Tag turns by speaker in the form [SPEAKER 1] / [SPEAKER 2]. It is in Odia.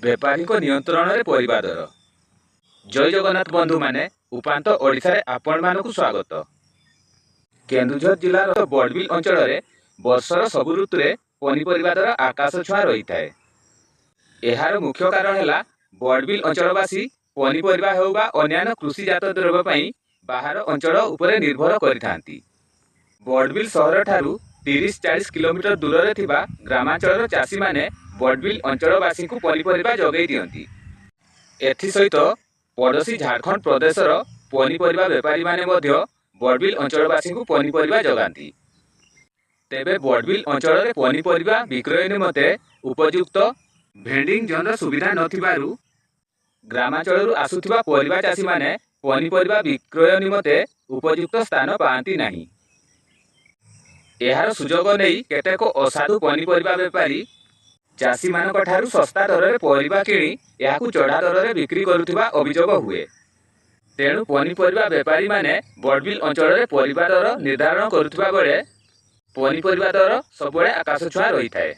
[SPEAKER 1] ବେପାରୀଙ୍କ ନିୟନ୍ତ୍ରଣରେ ପରିବା ଦର। ଜୟ ଜଗନ୍ନାଥ ବନ୍ଧୁମାନେ, ଉପାନ୍ତ ଓଡ଼ିଶାରେ ଆପଣମାନଙ୍କୁ ସ୍ୱାଗତ। କେନ୍ଦୁଝର ଜିଲ୍ଲାର ବଡ଼ବିଲ ଅଞ୍ଚଳରେ ବର୍ଷର ସବୁ ଋତୁରେ ପନିପରିବା ଦର ଆକାଶ ଛୁଆଁ ରହିଥାଏ। ଏହାର ମୁଖ୍ୟ କାରଣ ହେଲା, ବଡ଼ବିଲ ଅଞ୍ଚଳବାସୀ ପନିପରିବା ହେଉ ବା ଅନ୍ୟାନ୍ୟ କୃଷିଜାତ ଦ୍ରବ୍ୟ ପାଇଁ ବାହାର ଅଞ୍ଚଳ ଉପରେ ନିର୍ଭର କରିଥାନ୍ତି। ବଡ଼ବିଲ ସହରଠାରୁ 30-40 କିଲୋମିଟର ଦୂରରେ ଥିବା ଗ୍ରାମାଞ୍ଚଳର ଚାଷୀମାନେ ବଡ଼ବିଲ ଅଞ୍ଚଳବାସୀଙ୍କୁ ପନିପରିବା ଯୋଗାଇ ଦିଅନ୍ତି। ଏଥିସହିତ ପଡ଼ୋଶୀ ଝାଡ଼ଖଣ୍ଡ ପ୍ରଦେଶର ପନିପରିବା ବେପାରୀମାନେ ମଧ୍ୟ ବଡ଼ବିଲ ଅଞ୍ଚଳବାସୀଙ୍କୁ ପନିପରିବା ଯୋଗାନ୍ତି। ତେବେ ବଡ଼ବିଲ ଅଞ୍ଚଳରେ ପନିପରିବା ବିକ୍ରୟ ନିମନ୍ତେ ଉପଯୁକ୍ତ ଭେଣ୍ଡିଂ ଜୋନ୍ର ସୁବିଧା ନଥିବାରୁ ଗ୍ରାମାଞ୍ଚଳରୁ ଆସୁଥିବା ପରିବା ଚାଷୀମାନେ ପନିପରିବା ବିକ୍ରୟ ନିମନ୍ତେ ଉପଯୁକ୍ତ ସ୍ଥାନ ପାଆନ୍ତି ନାହିଁ। ଏହାର ସୁଯୋଗ ନେଇ କେତେକ ଅସାଧୁ ପନିପରିବା ବେପାରୀ ଚାଷୀମାନଙ୍କ ଠାରୁ ଶସ୍ତା ଦରରେ ପରିବା କିଣି ଏହାକୁ ଚଢ଼ା ଦରରେ ବିକ୍ରି କରୁଥିବା ଅଭିଯୋଗ ହୁଏ। ତେଣୁ ପନିପରିବା ବେପାରୀମାନେ ବଡ଼ବିଲ ଅଞ୍ଚଳରେ ପରିବା ଦର ନିର୍ଦ୍ଧାରଣ କରୁଥିବା ବେଳେ ପନିପରିବା ଦର ସବୁବେଳେ ଆକାଶ ଛୁଆଁ ରହିଥାଏ।